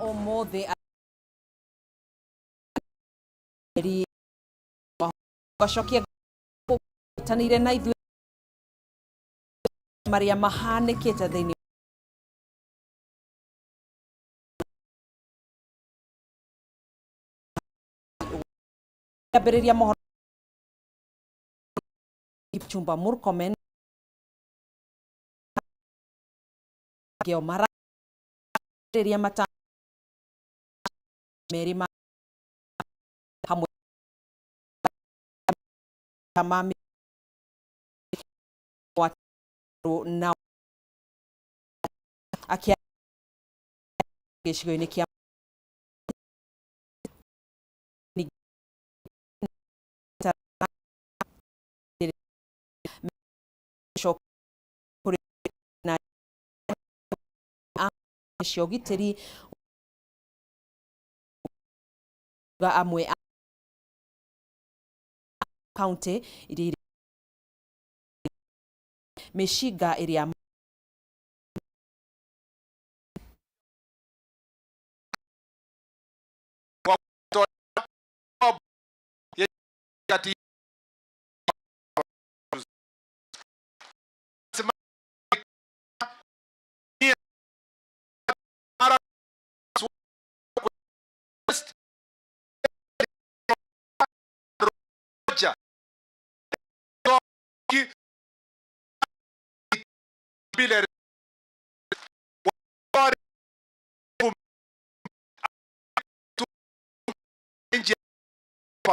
Ũmũthĩ gacokia tanĩire na ithuĩ marĩa mahanĩkĩte thĩinĩ ambĩrĩria mohoro. Kipchumba Murkomen mara rĩrĩa mata merĩ ma hamwe ma na akia gĩcigo-inĩ kĩa cia ũgitĩri amwe a kaunti iria mĩcinga ĩrĩa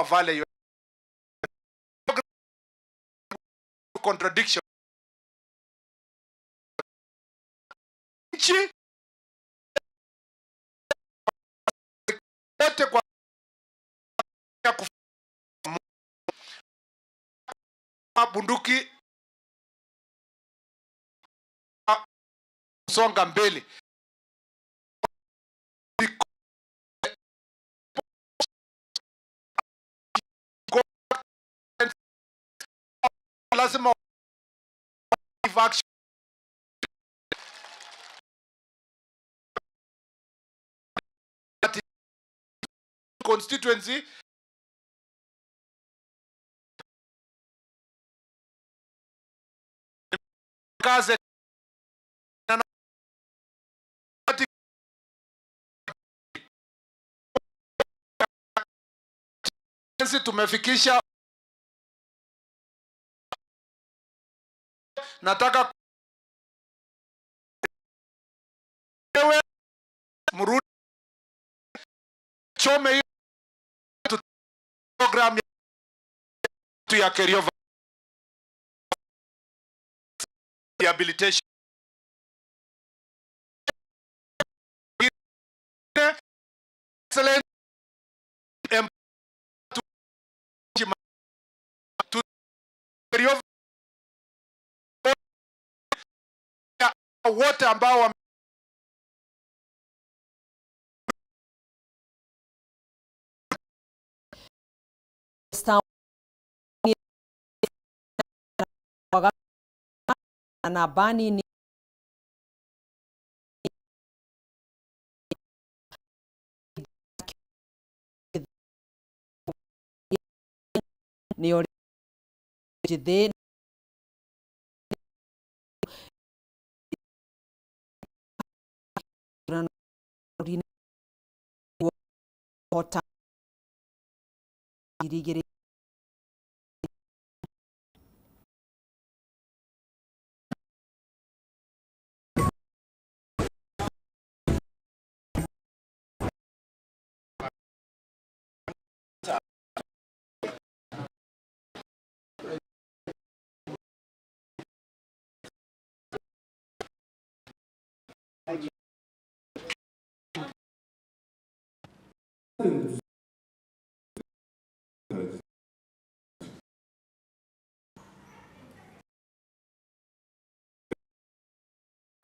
Valley contradiction nchi wote kwa bunduki songa mbele. Lazima constituency kaze tumefikisha. Nataka wewe mrudi chome hiyo program ya Kerio rehabilitation. Excellent wote ambao na bani ni nĩ njĩthĩ. Hota 20.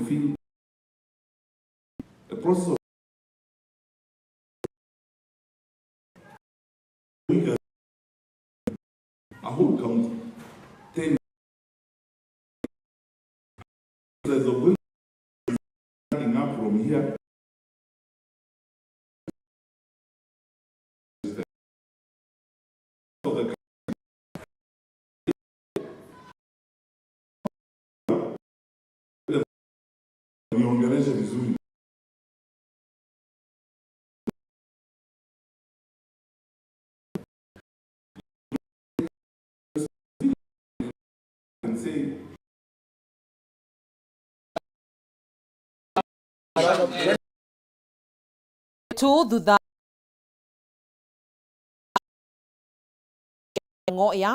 Feel a process of week, a whole county, 10 of going up from here. of the niongeleshe vizuri. And say, tu thutha ng'o ya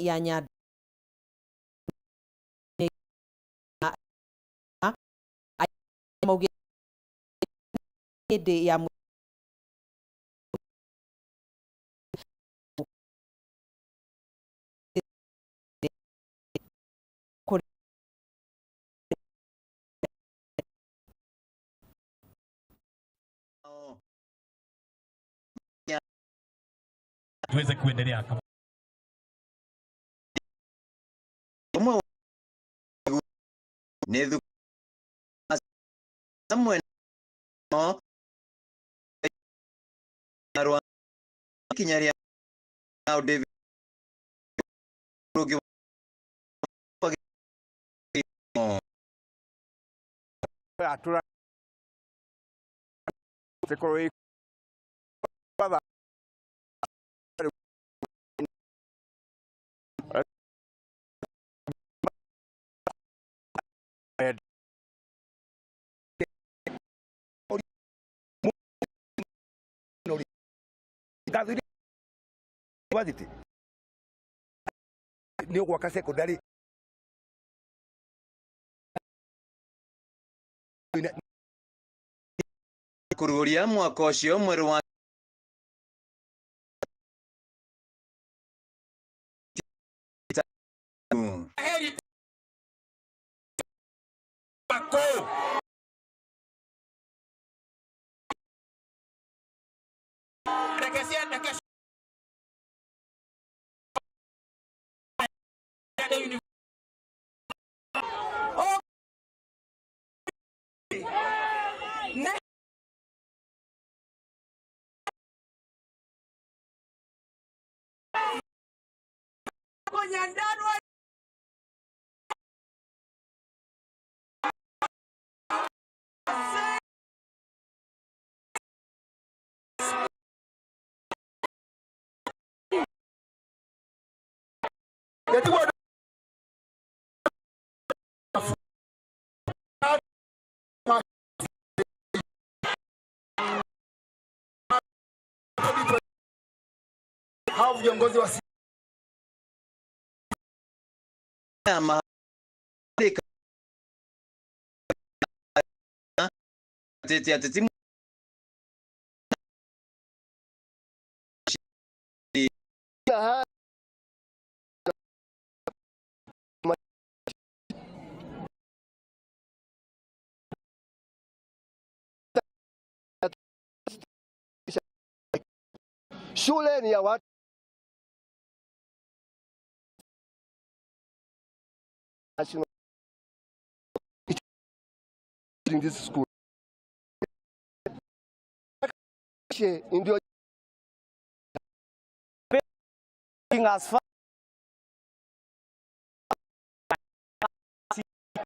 ya Nyandarua hĩndĩ ya tuweze kuendelea kama University nä å gwaka secondary kuruhuria mwaka ucio mweri wa Hao viongozi wa Shule ni ya watu. In this school. Ndio as far